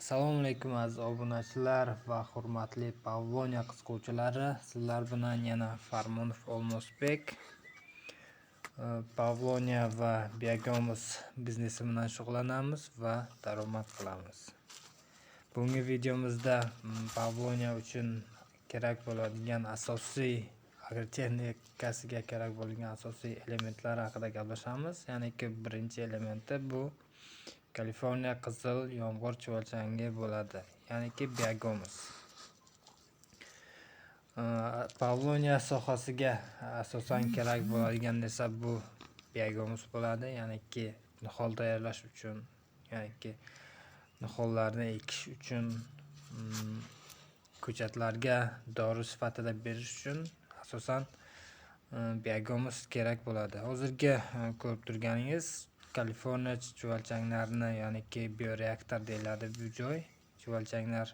Assalomu alaykum, aziz obunachilar va hurmatli Pavloniya qiziquvchilari. Sizlar bilan yana Farmonov Olmosbek. Pavloniya va biogumus biznesi bilan shug'ullanamiz va daromad qilamiz. Bugungi videomizda Pavloniya uchun kerak bo'ladigan asosiy agrotexnikasiga kerak bo'lgan asosiy elementlar haqida gaplashamiz. Ya'niki birinchi elementi bu Kaliforniya qizil yomg'ir chuvalchangi bo'ladi, ya'niki biogumus. Pavloniya sohasiga asosan kerak bo'ladigan narsa bu biogumus bo'ladi, ya'niki nihol tayyorlash uchun, ya'niki nihollarni ekish uchun, ko'chatlarga dori sifatida berish uchun asosan biogumus kerak bo'ladi. Hozirgi ko'rib turganingiz Kaliforniya chuvalchanglarini, ya'niki bioreaktor deyiladi bu joy. Chuvalchanglar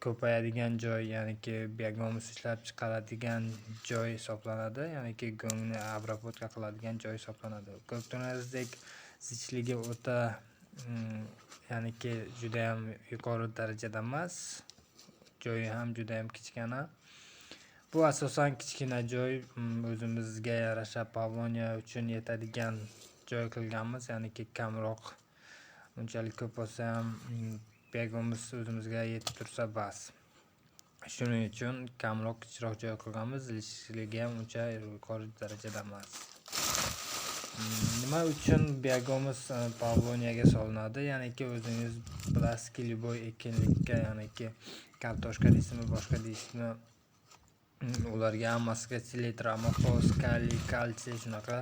ko'payadigan joy, ya'niki biogumus ishlab chiqaradigan joy hisoblanadi, ya'niki go'ngni обработка qiladigan joy hisoblanadi. Ko'rib turganingizdek, zichligi o'ta, ya'niki judayam yuqori darajada emas, joyi ham judayam kichkina. Bu asosan kichkina joy, o'zimizga yarasha Pavloniya uchun yetadigan joy qilganmiz, ya'niki kamroq, unchalik ko'p bo'lsa ham biogumus o'zimizga yetib tursa bas. Shuning uchun kamroq, kichikroq joy qilganmiz, zichligi ham uncha yuqori darajada emas. Nima uchun biogumus Pavloniyaga solinadi? Ya'niki o'zingiz bilasizki, любой ekinlikka, ya'niki kartoshka deysizmi, boshqa deysizmi, ularga hammasiga selitra, amofos, kaliy, kalsiy shunaqa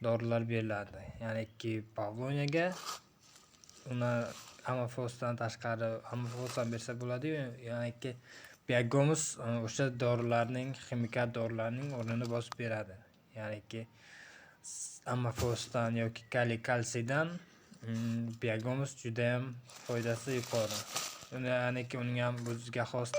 dorilar beriladi. Ya'niki Pavloniyaga uni amofosdan tashqari amofos ham bersa bo'ladi-yu, ya'niki biogumus o'sha dorilarning, ximikat dorilarning o'rnini bosib beradi. Ya'niki amofosdan yoki kaliy, kalsiydan biogumus judayam foydasi yuqori. Uni, ya'niki uning ham o'ziga xos